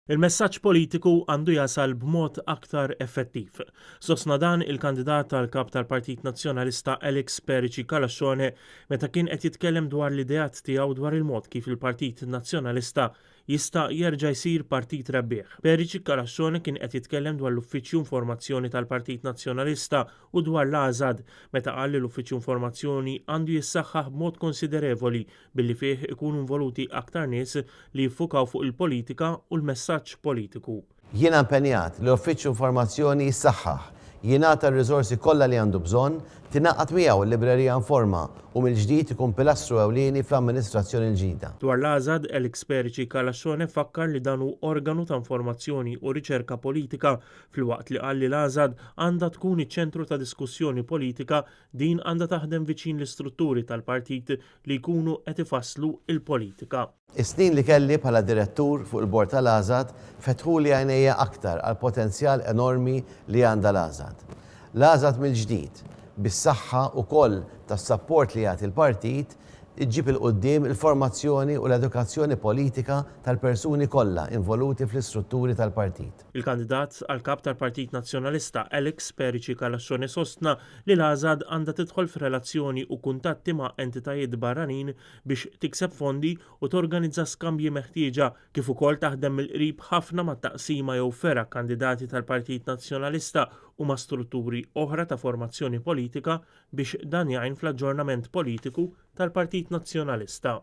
Il-messaġġ politiku għandu jasal b'mod aktar effettiv. Sostna dan il-kandidat għal Kap tal-Partit Nazzjonalista Alex Perici Calascione meta kien qed jitkellem dwar l-ideat tiegħu dwar il-mod kif il-Partit Nazzjonalista jista' jerġa' jsir partit rebbieħ. Perici Calascione kien qed jitkellem dwar l-Uffiċċju Informazzjoni tal-Partit Nazzjonalista u dwar l-AŻAD meta qal li l-Uffiċċju Informazzjoni għandu jissaħħaħ b'mod konsiderevoli billi fih ikunu involuti aktar nies li jiffukaw fuq il-politika u l-messaġġ politiku. Jiena impenjat li l-Uffiċċju Informazzjoni jissaħħaħ, jingħata r-riżorsi kollha li għandu bżonn, tingħaqad miegħu l-Librerija Informa u mill-ġdid ikun pilastru ewlieni fl-amministrazzjoni l-ġdida. Dwar l-AŻAD, Alex Perici Calascione fakkar li dan hu organu ta' informazzjoni u riċerka politika filwaqt li qal li l-AŻAD għandha tkun iċ-ċentru ta' diskussjoni politika Din għandha taħdem viċin l-istrutturi tal-partit li jkunu qed ifasslu l-politika. Is-snin li kelli bħala direttur fuq il-bord tal-AŻAD fetħuli għajnejja aktar għall-potenzjal enormi li għandha l-AŻAD. L-AŻAD mill-ġdid, bis-saħħa ukoll tas-sapport li jagħti l-partit, iġġib 'il quddiem il-formazzjoni u l-edukazzjoni politika tal-persuni kollha involuti fl-istrutturi tal-partit. Il-kandidat għal Kap tal-Partit Nazzjonalista Alex Perici Calascione sostna li l-AŻAD għandha tidħol f'relazzjoni u kuntatti ma' entitajiet barranin biex tikseb fondi u torganizza skambji meħtieġa kif ukoll taħdem mill-qrib ħafna mat-taqsima jew fergħa kandidati tal-Partit Nazzjonalista u ma' strutturi oħra ta' formazzjoni politika biex dan jgħin fl-aġġornament politiku tal-Partit Nazzjonalista.